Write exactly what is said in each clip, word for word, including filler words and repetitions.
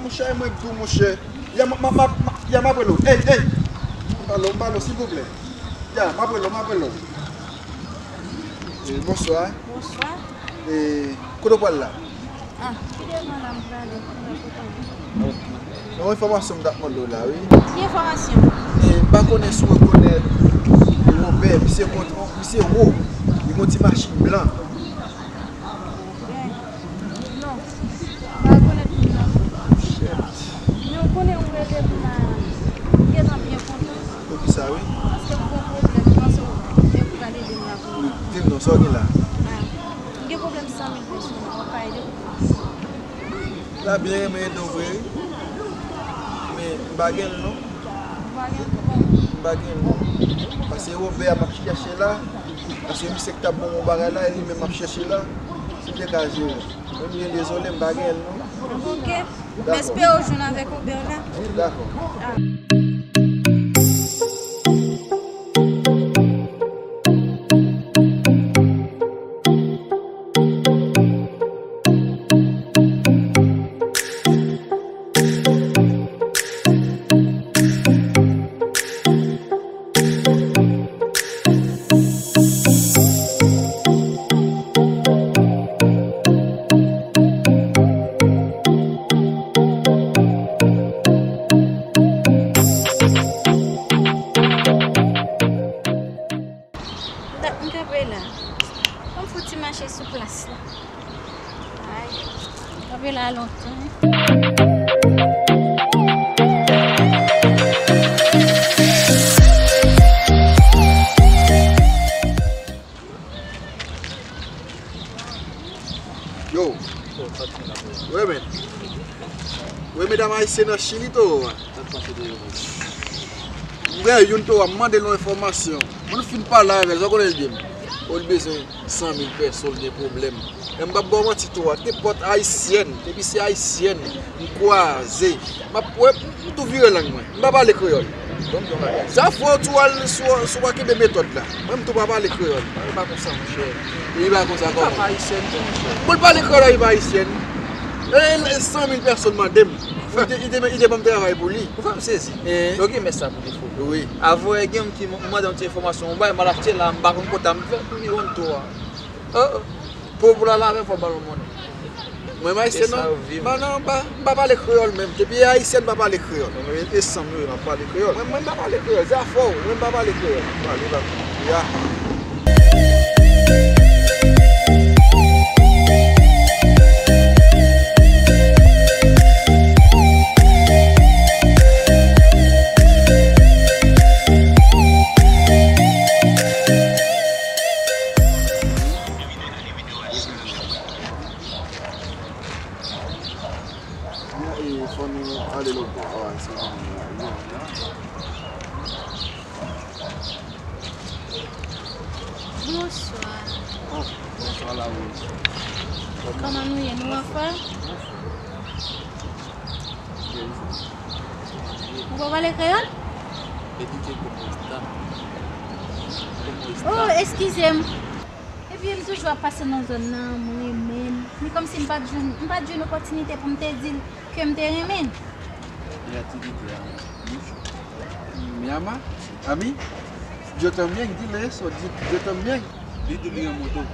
Monchè, mwen tou, monchè. Ya, ma, ma, ma, ma, ya, m ap rele w. Ey, ey! M pale w, m pale w, silvouplè. Ya, m ap rele w, m ap rele w. Eh, bonswa. Bonswa. Eh, kote w pral la? Ah, ki devan la m prale, m prale kote w. Ok. Yon enfòmasyon m t ap mande w la, wi. Ki enfòmasyon? Eh, m pa konnen si w rekonèt Wobè, misye gon, misye wo. Li gon ti machin blan. Wobè? Non. M pa rekonèt moun nan, non. Men w konnen ou rele m la, m gentan byen kontan. Poukisa, wi? Paske m gon pwoblèm, m panse w te pral ede m la kounye a. Di m non, sa w gen la? Ah, m gen pwoblèm san mil pèsonn, w ap ka ede m? M ta byen renmen ede w vre, wi. Men m pa gen l non. Ou pa gen l? M pa gen l non. Paske Wobè a m ap chèche la. Paske misye k t ap ban m yon bagay la, e li menm m ap chèche la. Si w te ka jere. Men m byen dezole, m pa gen l non. Ok. M espere w jwenn avèk Wobè la. Dakò. Ah. M t ap, m kanpe la. Ban m fouti mache sou plas la. Ay, m kanpe la lontan, wi. Yo. Wi, men. Wi, medam ayisyen nan Chili, to. M wè youn to a, m mande l yon enfòmasyon. Mwen fin pale avè l, sa w konnen l di m? O, li bezwen san mil pèsonn, l gen pwoblèm. Men m p ap ba w manti to a, nenpòt ayisyèn, depi se ayisyèn, m kwaze, m ap, wè, m, m tou vire lang mwen. M pa pale kreyòl. Sa fè w tou al sou, sou pa kenbe metòd la. Mwen m tou pa pale kreyòl. Li pa konsa, monchè. Li pa konsa kòman? Li pa ayisyèn tou, monchè. Bon, l pale kreyòl, li pa ayisyèn. E, e, san mil pèsonn mande m. Li te, li te, li te ban m travay pou li. Ou fè m sezi. Eh. Yo gen mès sa pou defo. Wi. Avè gen yon ti, m mande yon ti enfòmasyon, yon bagay mal achte la, m pa konn kote m fè pou li rann to a. Oh, oh. Pou, pou l al avè, fò ba l yon monnen. Mwen, m ayisyen non. M pa, non, m pa, m pa pale kreyòl menm. Depi e ayisyèn, m pa pale kreyòl. Mwen, e san m yo, m ap pale kreyòl. Mwen, mwen, m pa pale kreyòl. Se afè w. Mwen, m pa pale kreyòl. Pale, pale. Ya. E fò nou ale lòt bò. Ah, se bon, bon, bon. Bonswa. Oh, bonswa, Larose. Kòman nou ye? Nou anfòm? Ou pa pale kreyòl? Edike, como está? Como está? Oh, eskize m. Epi m toujou ap pase nan zòn nan, m renmen l. Men kòmsi m pa t jwenn, m pa t jwenn opòtinite pou m te di l ke m te renmen l. Ella te dice a mí, mi ama, a mí, yo también, dile eso, di, yo también. Li di li renmen w tou.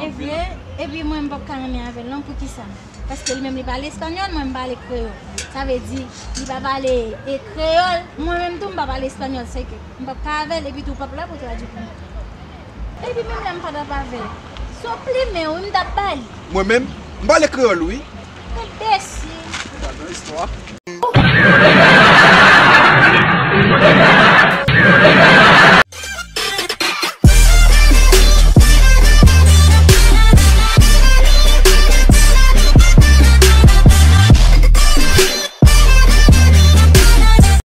E vre, epi mwen m p ap ka renmen avè l non, poukisa? Paske li menm li pale espanyòl, mwen m pale kreyòl. Sa vle di, li pa pale, e, kreyòl, mwen menm tou m pa pale espanyòl, sèke m p ap ka avè l, epi tou w p ap la pou tradui pou mwen. Epi menm lè m pa t ap avè l, si w plimen wi, m t ap ba li. Mwen menm, m pale kreyòl wi. Enbesil. Gade yon istwa.